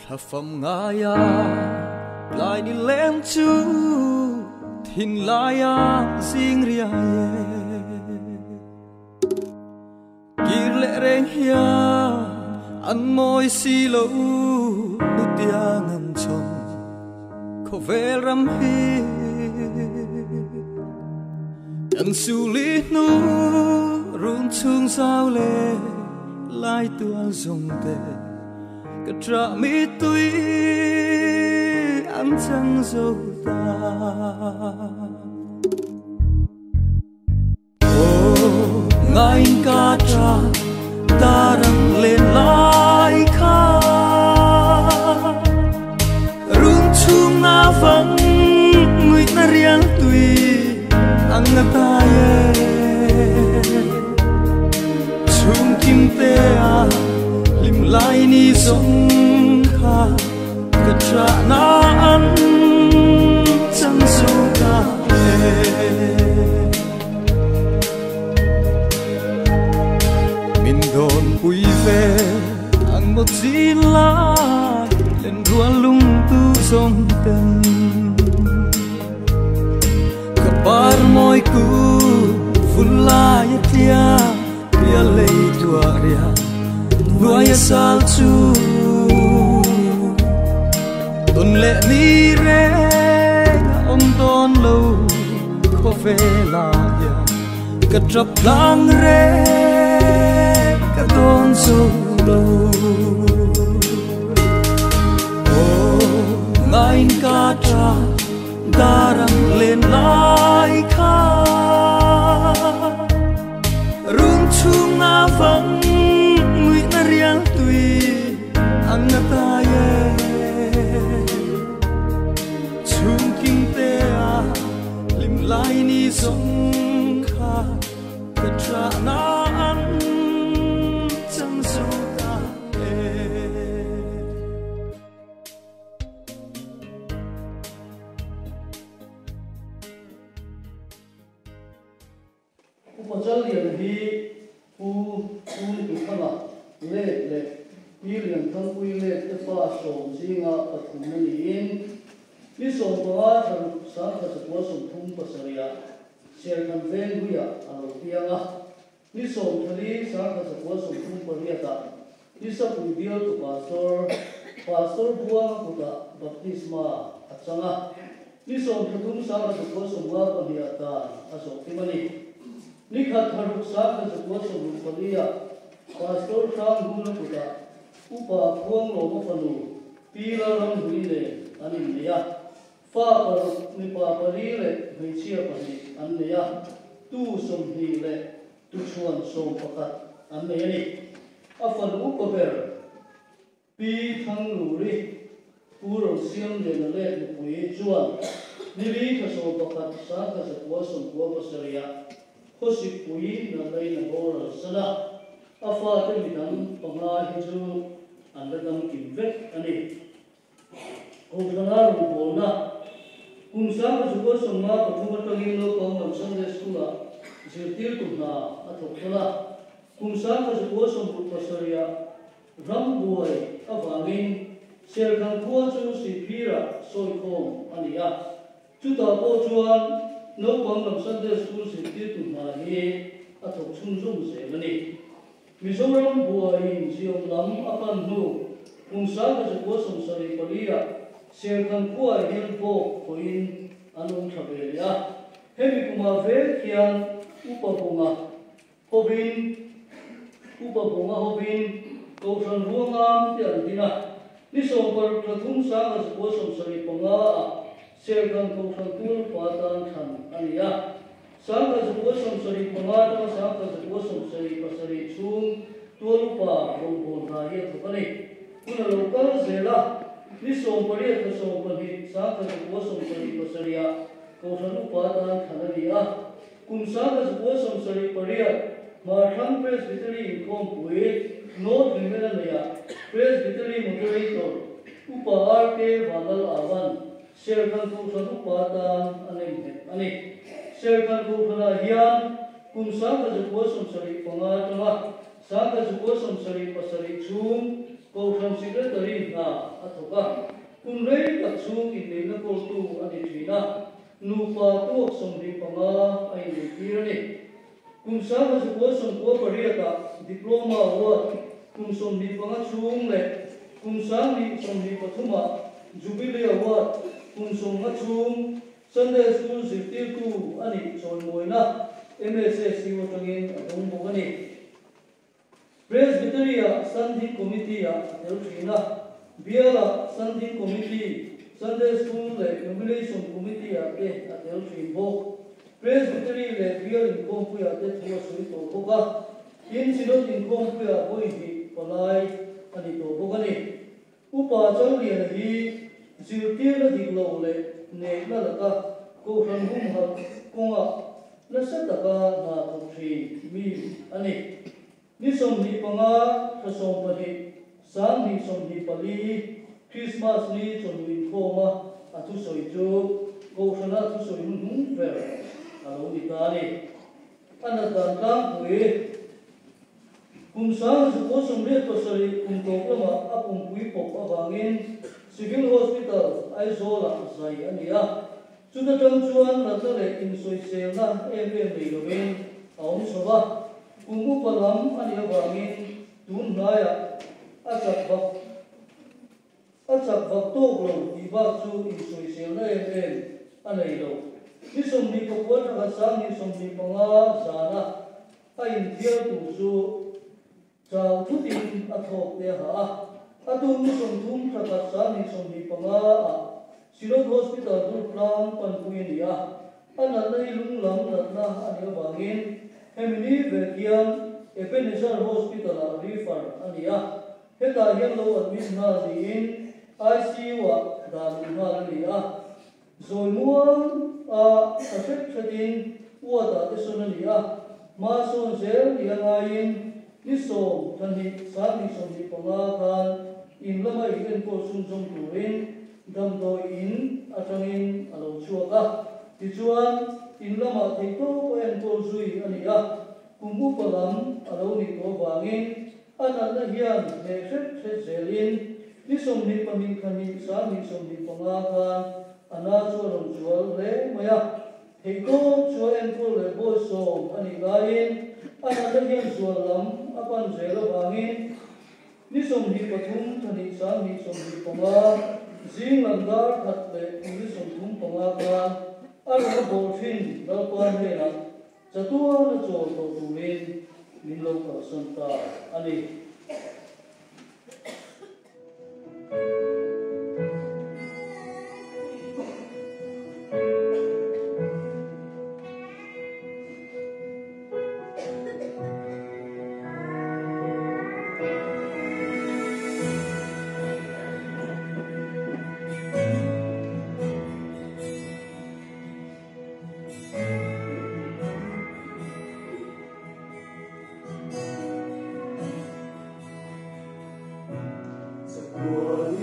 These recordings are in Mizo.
Thlafam ngaia tlai ni leng chu thin laia zing riai e. Kir leh reng hian an mawi si lo nutiang an chawm khawvel ram hi. Kan suli hnu run chung zau le lai tual zong te ka tra mi tui an chang zo ta. Ngai ka tra ta rang lên lai kha rung chung na vắng người na riang tùy ang na ta ye chung kim te a lim lai ni zong kha ka tra na an chang zo ta min don pui ve ang một xin lại lên ruộng lung tu sông tân kapar moi ku vun lai tia tia lei tua ria nuai sal chu tuần lệ ni re om don lo kho ve la ya ka trap lang re ka don zo lo oh ngain ka tra darang lên lai kha rung chung na vắng ngui na riang tui ang na ta ye chung kim te a lim lai ni zong kha ka tra na an chang zo ta e. Upachal lian hi pu pu tu khanga le le pi lian thang pui le te pa som zinga pathum na ni in ni som pa thar sa kha chakwa som thum pasaria sel kan ven huya alo pianga ni som thali sa kha chakwa som thum paria ta ni sa pui bial tu pastor pastor buang kuta baptisma achanga ni som thum sa kha chakwa som wa pania ta aso kimani ni khat tharuk sa kha chakwa som paria pastor sang hun kuta upa phuang lo ma panu pi la ram hui le anin neya fa par ni pa pari le hmeichhia pahnih an nei a tu som hnih le tu chuan som pakhat an nei ani a fan upa ber pi thang luri pu ro siam le na le nupui chuan nili tha som pakhat sa kha zakua som kua pasaria khosi pui na lei na boral sana a fa te midang panga hi chu an la dam kim vek ani kohhrana ru bol na kum sa ka chu ko som ma pathum atangin lo kong lam Sunday school a zirtir tu hna a thawk thala kum sa ka chu ko som put pasaria ram buai awangin serkhang khua chu si phira sawi khawm ani a chuta pawh chuan naupang lam Sunday school zirtir tu hna hi a thawk chhung zum zel ani Mizoram buaiin ziawm lam a pan hnu kum sa ka chu ko som sarih palia serkhang khua hian bawk pawhin an awm tha ve leh a hemi kuma vek hian upa bunga hovin upa bunga hovin kohhran ruangam te an din a ni som paruk thla thum sa ka chu ko som sarih panga a serkhang kohhran tul pa tan than ani a sang ka chu ko som sarih panga atanga sang ka chu ko som sarih pasarih chhung tual upa rawngbawl hna hi a thawk ani hun a lo kal zel a ni som pariat thla som pahnih sang ka chu ko som sarih pasarih a kohhran upa tan than ani a kum sang ka chu ko som sarih pariat Marthang Presbytery inkhawmpui North Limena neia Presbytery Moderator upa R K Vanlal Awan serkhang kohhran upa tan a nei nghet ani serkhang kohhranah hian Kum 1975 atanga 1977 chhung Kohhran Secretary hna a thawk a. Kum rei tak chhung inneihna kawltu a ni thin a, nupa tuak 25 a inneihtir a ni. Kum 1998 ah Diploma Award kum 25 chhung leh kum 2023 ah Jubilee Award kum 50 chhung Sunday School zirtirtu a nih chawimawina MSSU atangin a dawng bawk a ni. Presbytery-ah Sanding Committee-ah a tel thin a, Bial-ah Sanding Committee, Sunday School leh Nomination Committee-ah te a tel thin bawk. Presbytery leh Bial inkhawmpuiah te thu a sawi tawh bawk a, tin Synod inkhawmpuiah vawi hnih palai a ni tawh bawk a ni. Upa Challiana hi zirtirna dik lo leh nekna laka Kohhran humhalh kawngah nasa taka hna thawk thin mi a ni. Ni 25 thla 12 2024 Krismas ni chawhnu inkhawma a thusawi chu Kohhrana thusawi hnuhnung ber a lo ni ta a ni. A nat dan tlangpui. Kum 1987 kum tawp lamah a pumpui pawp avangin Civil Hospital, Aizawl-ah zai a ni a. Chuta tang chuan natna leh insawiselna em em nei lovin a awm chho a. Kum upa lam a nih avangin tun hnaiah a chak vak a chak vak tawk lo tih bak chu insawiselna em em a nei lo. Ni 29 thla khat 2025 zana a inthiar tur chu chau thutin a thawk te a ha a. A tum ni 30 thla khat 2025 ah Synod Hospital Durtlang panpui a ni a. A natna hi lung lam natna a nih avangin hemi ni vek hian Ebenezer Hospital ah refer a ni a. Hetah hian lo admit nghal niin ICU ah dah luh nghal a ni a. Zawi muang a tha hret hretin ward ah te sawn a ni a. Hma sawn zel ni a ngaiin ni 10 thla hnih 2025 khan in lama in enkawl chhunzawm turin damdawi in atangin a lo chhuak a. Tichuan in lamah theihtawp a enkawl zui a ni a. Kum upa lam a lo nih tawh avangin a natna hian hneh hret hret zelin ni 22 thla hnih 2025 khan a na chu a rawn zual hle mai a. Theihtawp chu a enkawl leh bawi sawm a nih laiin a natna hian zual lam a pan zel avangin ni 23 thla hnih 2025 zing lam dar khat leh ni 35 khan a rawn a bawl thin Lalpa hnenah chatuan a chawl tawh turin min lo kalsan ta a ni. Chatuan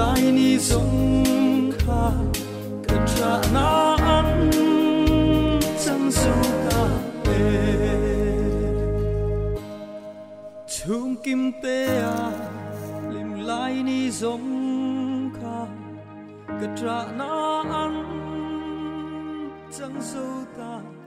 Lai ni sông kha ka tra na an. Kimte a lim lai ni zawng kha ka tra na an chang zo ta.